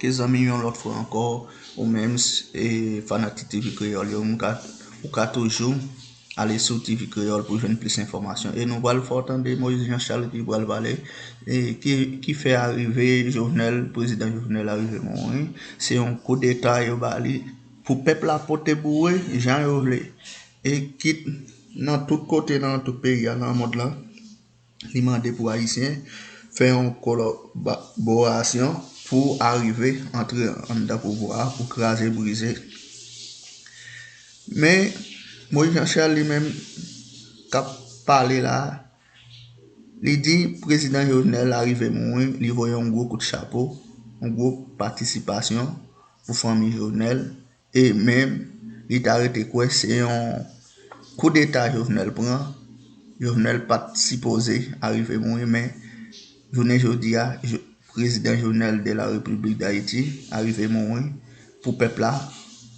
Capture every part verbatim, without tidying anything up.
Ke zanmi m yon lòt fwa ankò, ou menm, e, fanatik T V Kreyòl yo, m ka, ou ka toujou ale sou T V Kreyòl pou jwenn plis enfòmasyon. E nou pral fè w tande Moïse Jean Charles ki pral pale, e, ki, ki fè arive Jovenel, prezidan Jovenel arive mouri. Se yon koudeta yo ba li pou pèp la pote boure jan yo vle. E kit nan tout kote, nan tout peyi a, nan mond lan, li mande pou Ayisyen fè yon kolaborasyon pou arive antre anndan pouvwa a, pou kraze brize. Men, Moïse Jean Charles li menm k ap pale la, li di prezidan Jovenel arive mouri, li voye yon gwo kout chapo, yon gwo patisipasyon pou fanmi Jovenel, e menm li ta rete kwè se yon koudeta Jovenel pran. Jovenel pa t sipoze arive mouri, men jounen jodi a, Jo- prezidan Jovenel de la République d'Haïti arive mouri pou pèp la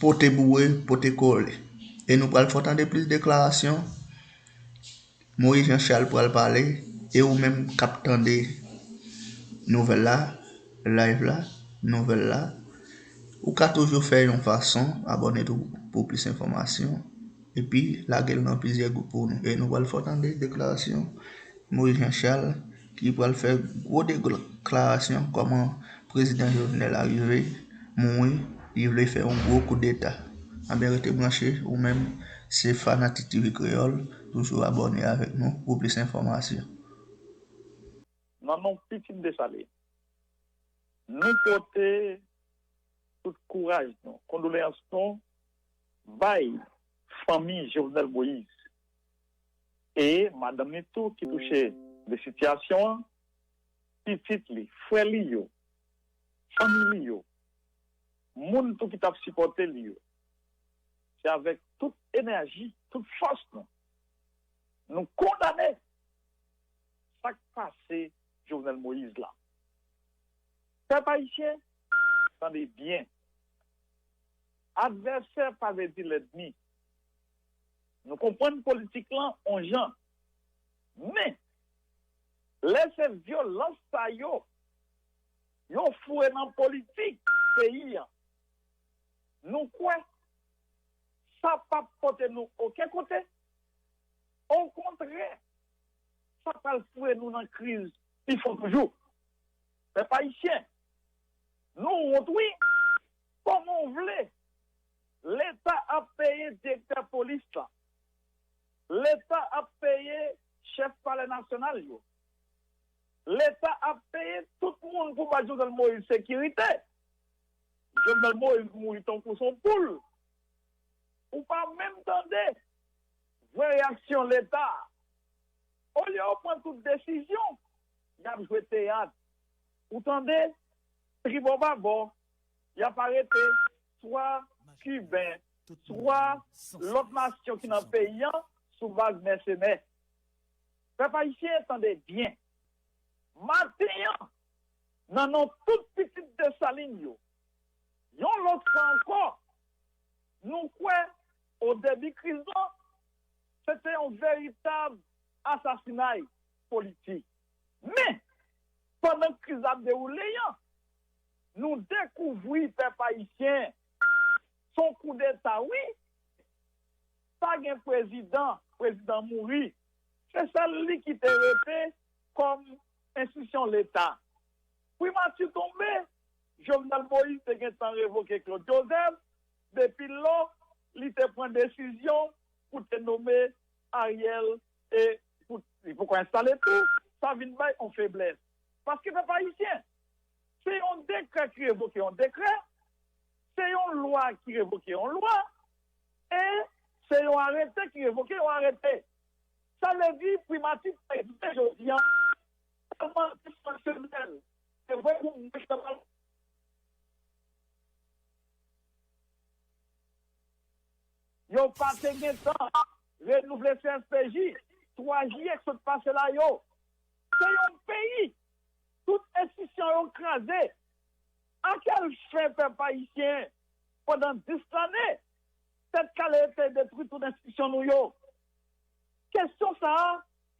pote boure, pote kole. E nou pral fè w tande plis deklarasyon. Moïse Jean Charles pral pale, e ou menm k ap tande nouvèl la, live la, nouvèl la, ou ka toujou fè yon fason, abòne tou pou plis enfòmasyon, epi lage l nan plizyè gwoup pou nou. E nou pral fè w tande deklarasyon Moïse Jean Charles ki pral fè gwo deklarasyon kòman prezidan Jovenel arive mouri, li vle fè yon gwo koudeta. Anben, rete branche, ou menm, se fanatik T V Kreyòl, toujou abòne avèk nou pou plis enfòmasyon. Nan non pitit Desalin, nou pote tout kouraj nou, kondoleyans nou bay fanmi Jovenel Moïse e madanm li tou ki touche de sitiyasyon an, pitit li, frè li yo, fanmi li yo, moun tou ki t ap sipòte li yo. Se avèk tout enèji, tout fòs nou, nou kondane sa k pase Jovenel Moïse la. Pèp ayisyen, tande byen. Advèsè pa vle di lènmi. Nou konprann politik lan on jan. Men, lè se vyolans sa yo, yo foure nan politik peyi an, nou kwè sa p ap pote nou okenn kote. Okontrè, sa pral foure nou nan kriz pi fon toujou. Pèp ayisyen, nou wont wi. Kòman w vle Leta ap peye direktè polis la? Leta ap peye chèf palè nasyonal yo? Leta ap peye tout moun pou ba Jovenel Moïse sekirite? Jovenel Moïse mouri tankou s on poul. Ou pa menm tande vrè reyaksyon Leta a. Olye yo pran tout desizyon, y ap jwe teyat. Ou tande, tribò babò, y ap arete swa Kiben, swa lòt nasyon ki nan peyi an sou baz mèsenè. Pèp ayisyen, tande byen. Maten an, nan non tout pitit Desalin yo, yon lòt fwa ankò, nou kwè o debi kriz lan, se te yon veritab asasinay politik. Men, pandan kriz la ap dewoule an, nou dekouvri pèp ayisyen, s on koudeta wi, pa gen prezidan, prezidan mouri, se sèl li ki te rete kòm enstitisyon Leta. Primati tonbe, Jovenel Moïse te gentan revoke Claude Joseph, depi lò li te pran desizyon pou te nonmen Ariel e pou li poko enstale tou, sa vin bay on feblès. Paske pèp ayisyen, se yon dekrè ki revoke yon dekrè, se yon lwa ki revoke yon lwa, e se yon arete ki revoke yon arete. Sa vle di primati pa egziste jodi an, tèlman disfonksyonèl. Se vre pou mwen, yo pa te gentan renouvle C S P J, twa jiyè k sot pase la yo. Se yon peyi, tout enstitisyon yo kraze. A kèl fen pèp ayisyen, pandan dis lane, Tèt Kale te detwi tout enstitisyon nou yo? Kesyon sa a,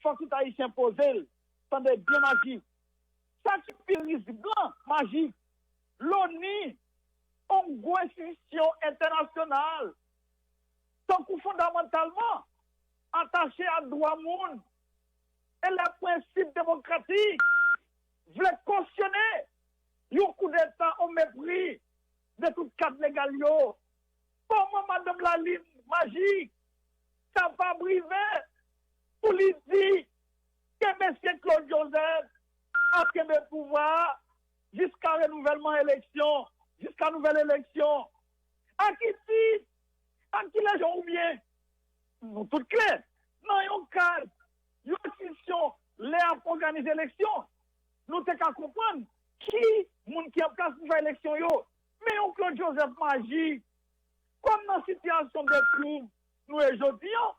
fòk tout ayisyen poze l. Tande byen Majik. Sa ki pi risk blan Majik, Loni, yon gwo enstitisyon entènasyonal, tankou fondamantalman atache a dwa moun e lè prensip demokratik, vle kosyone yon koudeta o mepri de tout kad legal yo. Kòman madanm Laline Magic kapab rive pou li di ke mesye Claude Joseph ap kenbe pouvwa a jiska renouvèlman eleksyon, jiska nouvèl eleksyon? Ak ki tit, ak ki lejyon oubyen? Nou tout klè, nan yon kad, yon enstitisyon, lè ap òganize eleksyon, nou te ka konprann ki moun ki an plas pou fè eleksyon yo. Men yon Claude Joseph Magic, kòm nan sitiyasyon de twouv nou ye jodi an,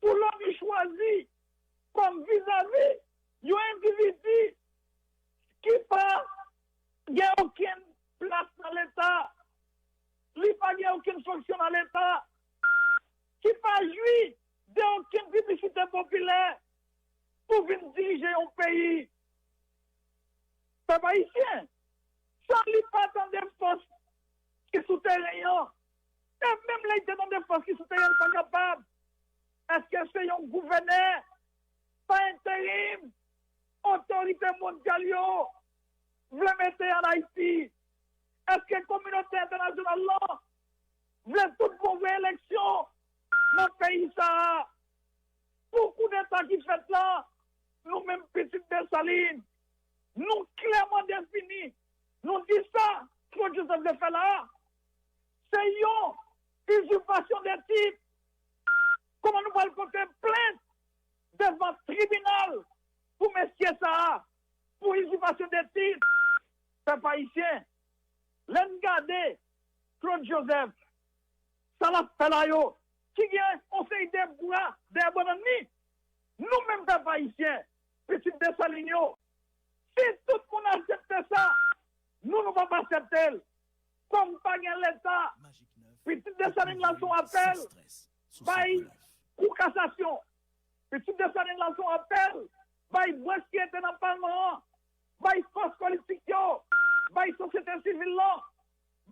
pou Loni chwazi kòm vizavi yon endividi ki pa gen okenn plas nan Leta, li pa gen okenn fonksyon nan Leta, ki pa jwi de okenn piblisite popilè pou vin dirije yon peyi. Pèp ayisyen, san li pa tande fòs ki sou teren an, e menm lè li te tande fòs ki sou teren an, li pa kapab. Èske se yon gouvènè pa enterim otorite mondyal yo vle mete ann Ayiti? Èske kominote entènasyonal lan vle tout bon vre eleksyon nan peyi sa a? Pou koudeta ki fèt la, nou menm pitit Desalin, nou klèman defini, nou di sa Claude Joseph vle fè la a, se yon izipasyon de tit. Kòman nou pral pote plent devan tribinal pou mesye sa a, pou izipasyon de tit? Pèp ayisyen, lè n gade Claude Joseph, sa l ap fè la yo, ki gen yon seri de bra dèyè bannann li. Nou menm pèp ayisyen, pitit Desalin yo, si tout moun aksepte sa, nou, nou p ap aksepte l. Kòm pa gen Leta, pitit Desalin lanse yon apèl bay Kou Kasasyon. Pitit Desalin lanse yon apèl bay branch ki rete nan palman an, bay fòs politik yo, bay sosyete sivil lan,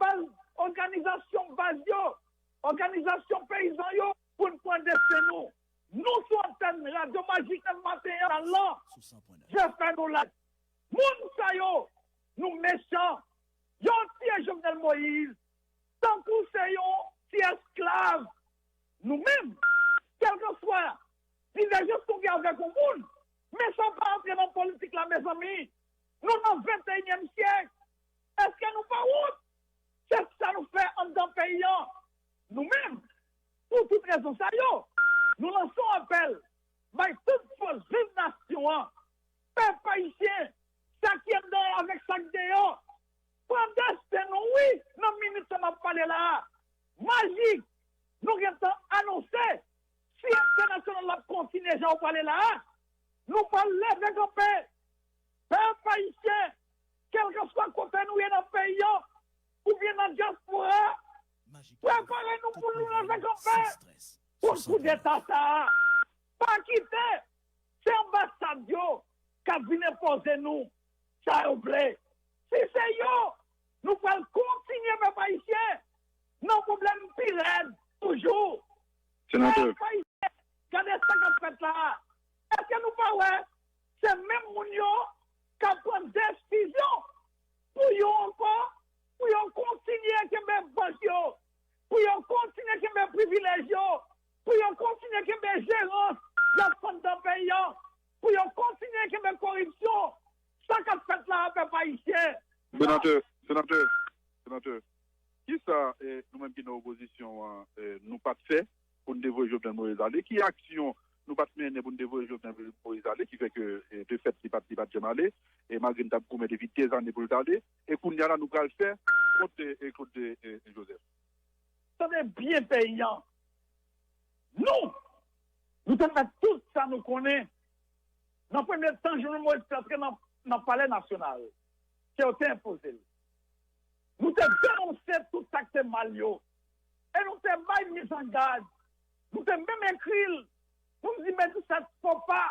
bay òganizasyon baz yo, òganizasyon peyizan yo, pou n pran desten nou. Nou sou antèn Radyo Majik nan maten an lan, je fè nou la. Moun sa yo, nou mechan. Yo tiye Jovenel Moïse tankou se yon ti esklav. Nou menm, kèlkanswa divèjans nou gen avèk yon moun, men sa pa antre nan politik la, mezanmi. Nou nan venteyinyèm syèk. Èske nou pa wont? Se sa nou fè anndan peyi an. Nou menm, pou tout rezon sa yo, nou lanse yon apèl bay tout fòs viv nasyon an. Pèp ayisyen, sa ki anndan an avèk sa k deyò, pran desten nou, wi, nan minit sa m ap pale la a. Majik, nou gentan anonse, si entènasyonal la ap kontinye jan w pale la a, nou pral leve kanpe. Pèp ayisyen, kèlkanswa kote nou ye nan peyi an oubyen nan dyaspora a, prepare nou pou nou leve kanpe kont koudeta sa a. Pa kite se anbasad yo k ap vin enpoze nou sa yo vle. Si se yo, nou pral kontinye, pèp ayisyen, nan pwoblèm pi rèd toujou. Senatè. Pèp ayisyen, gade sa k ap fèt la a. Èske nou pa wè se menm moun yo k ap pran desizyon pou yo ankò, pou yo kontinye kenbe bank yo, pou yo kontinye kenbe privilèj yo, pou yo kontinye kenbe jerans y ap fè anndan peyi an, pou yo kontinye kenbe koripsyon? Sa k ap fèt la a, pèp ayisyen? Senatè, senatè, senatè, kisa, eh, nou menm ki nan opozisyon an, eh, nou pa t fè pou n te voye Jovenel Moïse ale? Ki aksyon nou pa t mennen pou n te voye Jovenel Moïse ale, ki fè ke, eh, de fèt, li pa t, li pa t janm ale, e malgre n t ap goumen depi dèzane pou l t ale, e kounye a la nou pral fè kont, eh, eh, Claude, eh, eh, Joseph? Tande byen peyi an. Nou, nou te fè tout sa nou konnen. Nan premye tan, Jovenel Moïse te antre nan, nan Palè Nasyonal, ke yo te enpoze l. Nou te denonse tout sa k te mal yo. E nou te bay mizangad. Nou te menm ekri l pou n di, men disèt fo pa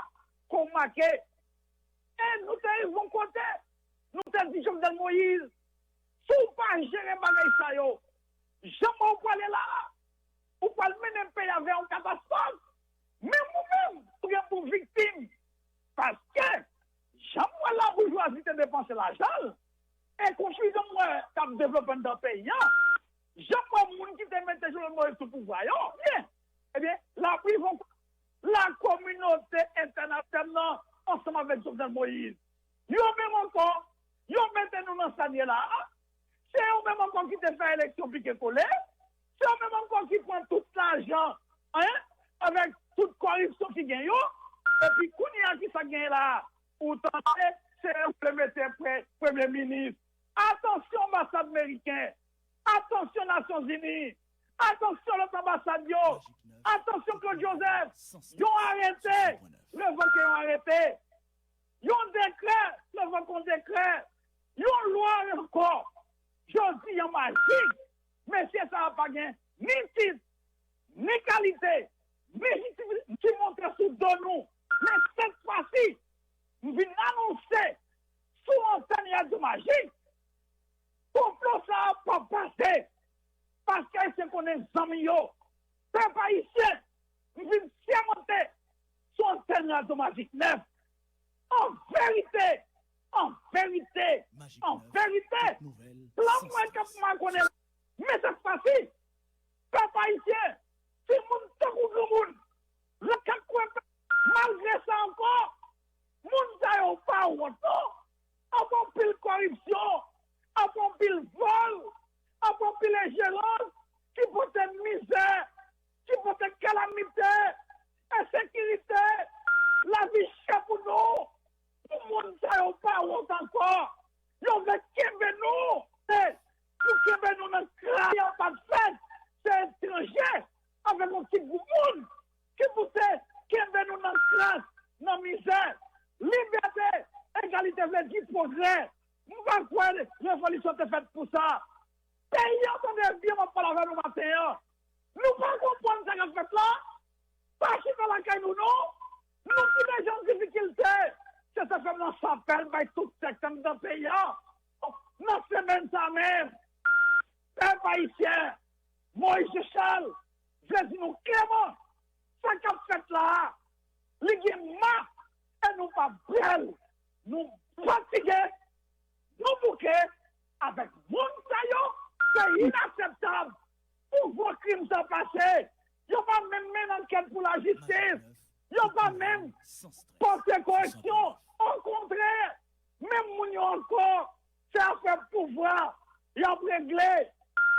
ke w make. E nou te rive yon kote, nou te di Jovenel Moïse, Si w pa jere bagay sa yo, jan mwen ou prale la a, ou pral mennen peyi a vè yon katastwòf. Menm ou menm, ou gen pou viktim. Paske, jan m wè laboujwazi te depanse lajan l, e konfizyon m wè k ap devlope anndan peyi a, jan m wè moun ki te mete Jovenel Moïse sou pouvwa yo, byen, ebyen, l ap rive yon lakominote entènasyonal ansanm avèk Jovenel Moïse. Yo menm ankò, yo mete nou nan sa n ye la a. Se yo menm ankò ki te fè eleksyon pike kole. Se yo menm ankò ki pran tout lajan, en, avèk tout kòripsyon ki gen yo. Epi kounye a, ki sa k genyen la a? Ou tande, se yo vle mete pre, premye minis. Atansyon, anbasad meriken. Atansyon, Nasyonzini. Atansyon, lòt anbasad yo. Atansyon, Claude Joseph. Yon arete, revoke yon arete. Yon dekrè, revoke yon dekrè. Yon lwa ankò. Jodi a, Majik, mesye sa a pa gen ni tit, ni kalite, ni jistifikatif ki monte sou do nou. Men sèt fwa si, m vin anonse sou antèn Radyo Majik, konplo sa a p ap pase. Paske Ayisyen konnen zanmi yo. Pèp ayisyen, m vin sèmante sou antèn Radyo Majik nèf. An verite, an verite, an verite, plan mwen k ap makonnen, men sa k pase. Pèp ayisyen, timoun tankou granmoun, lakay kwè, malgre sa ankò, moun sa yo pa wont non. Ap anpil kòripsyon, ap anpil vòl, ap anpil enjerans ki pote mizè, ki pote kalamite, ensekirite, lavi chè pou nou. Pou moun sa yo pa wont ankò, yo vle kenbe nou, e pou kenbe nou nan kras. Sa pa t fèt, se etranje avèk yon ti gwoup moun ki pouse kenbe nou nan kras, nan mizè. Libète, egalite vle di pwogrè. M pa kwè revolisyon te fèt pou sa. Peyi an, tande byen, m ap pale avè nou maten an. Nou pa konprann sa k ap fèt la? Pa chita lakay nou non. Nou ki deja an difikilte. Se sa fè m lans apèl bay tout sektè anndan peyi a. Nan semèn sa menm, pèp ayisyen, Moïse Jean Charles vle di nou klèman, sa k ap fèt la a, li gen ma, e nou p ap prè l. Nou fatige, nou bouke avèk moun sa yo. Se inakseptab pou gwo krim sa pase. Yo pa menm mennen ankèt pou lajistis. Yo pa menm pote koreksyon. Okontrè, menm moun yo ankò, se afè pouvwa y ap regle.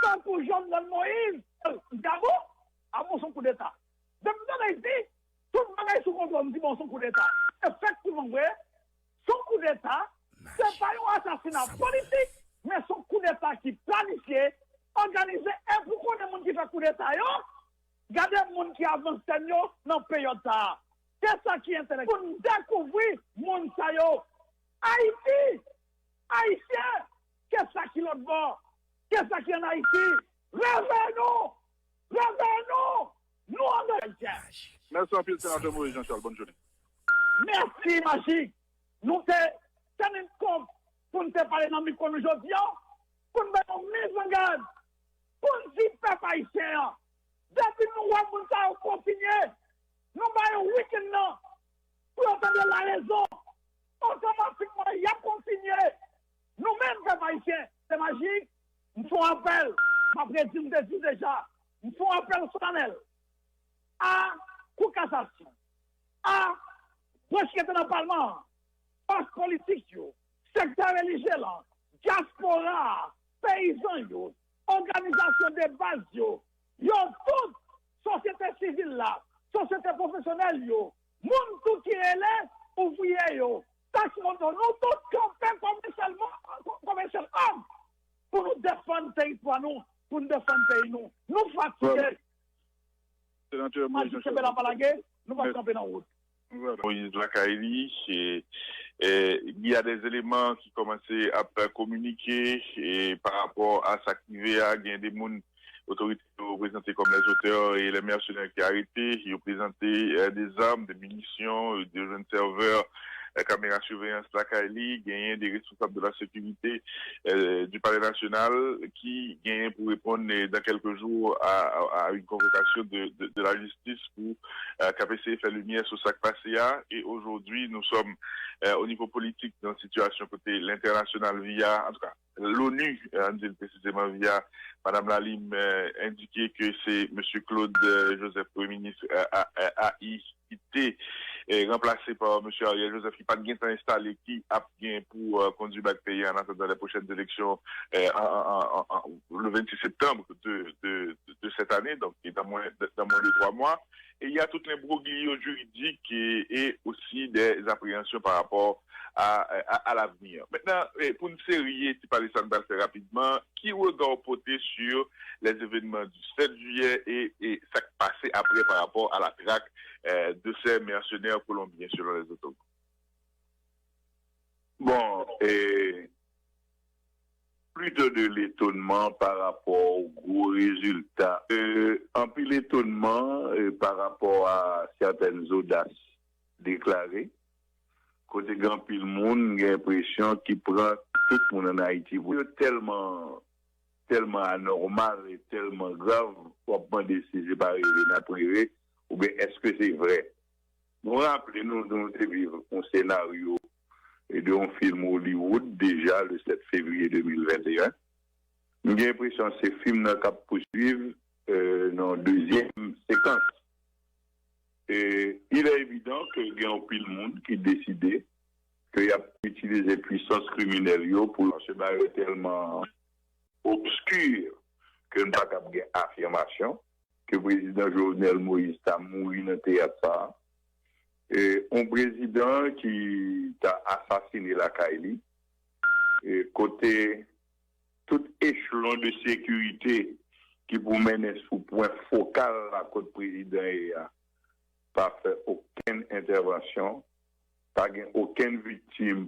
Tankou Jovenel Moïse, Gabo, a bon, se yon koudeta. Depi m tande Ayiti, tout bagay sou kontwòl, m di bon, se yon koudeta. Efektivman vre, se yon koudeta. Se pa yon asasina politik, men se yon koudeta ki planifye, òganize, e pou konnen moun ki fè koudeta yo, gade moun ki avan sèn yo nan peryòd sa a. Se sa ki enterese pou n dekouvri moun sa yo. Ayiti, Ayisyen, ke sa ki lòt bò, ke sa ki ann Ayiti, reveye nou! Reveye nou! Nou ann Ayisyen! Mèsi anpil, Senatè Moïse Jean Charles. Bòn jounen. Mèsi, Majik. Nou te teni kont pou n te pale nan mikwo nou jodi a, pou n bay yon mizangad, pou n di pèp ayisyen an, depi nou wè moun sa yo kontinye, nou ba yo wikenn nan, pou yo tande larezon, otomatikman, y ap kontinye. Nou menm, pèp ayisyen, se Majik, m fè yon apèl, m ap redi, m te di deja, m fè yon apèl solanèl a Kou Kasasyon, a branch ki rete nan palman an, pati politik yo, sektè relijye lan, dyaspora a, peyizan yo, òganizasyon de baz yo, yo tout, sosyete sivil la, sosyete pwofesyonèl yo, moun tou ki rele ouvriye yo, taksi moto, nou tout kanpe kòm yon sèl, kòm yon sèl òm pou nou defann teritwa nou, pou nou defann peyi nou. Nou fatige. Senatè Moïse Jean Charles. Kenbe la pa lage, nou p ap kanpe nan wout. Moïse lakay li, e, e, il y a des éléments ki kòmanse ap kominike, e, pa rapò a sa k rive a, gen de moun otorite yo prezante kòm les auteurs e les mercenaires ki arete, yo prezante, e, des armes, des munitions, de jeunes serveurs, euh, kamera siveyans lakay li, genyen de responsab de la sécurité euh, du Palais National ki genyen pou reponn euh, dans quelques jours à, à, à une convocation de, de, de la justice pour euh, k ap eseye fè limyè sou sa k pase a. Et aujourd'hui, nous sommes euh, au niveau politique dans une situation kote l'international via, en tout cas, l'ONU, euh, ann di l presizeman via Madame Lalim, euh, endike ke se Mesye Claude euh, Joseph, Premye Minis euh, a- a- AI, ki te eh, ranplase pa Mesye Ariel Joseph, ki pa t gentan enstale, ki ap gen pou euh, kondui bak peyi an atandan les prochaines élections euh, en- en- en- en- en- le vingt-six septembre de, de, de cette année, donc dans moins, dans moins de trois mois. Et il y a tout l'imbroglio juridique et, et aussi des appréhensions par rapport à, à, à l'avenir. Maintenant, eh, pou n serye ti pale sa n pral fè rapidman, ki rega w pote sur les événements du sept juillet et, et sa k pase apre par rapport à la traque euh, de ces mercenaires colombiens selon les autorités? Bon, e plito de letonman pa rapò o gwo rezilta. E, anpil etonman e, pa rapò a sètèn zodas deklare, kote gen anpil moun gen enpresyon ki pran tout moun ann Ayiti pou yo tèlman tèlman anòmal e tèlman grav, w ap mande si se pa reve n ap reve oubyen èske se vrè. Nou raple nou nou te viv yon senaryo de yon fim Hollywood deja le sept février deux mille vingt et un. M gen enpresyon se fim nan k ap pouswiv nan yon dezyèm sekans. E il est évident ke gen anpil moun ki deside ke y ap itilize pwisans kriminèl yo pou se bagay tèlman obski ke n pa kab gen afimasyon ke prezidan Jovenel Moïse ta mouri nan teyat sa a. E, yon prezidan ki ta asasine lakay li, e, kote tout echelon de sekirite ki pou mennen sou pwen fokal la kot prezidan ye a pa fè okenn entèvansyon, pa gen okenn viktim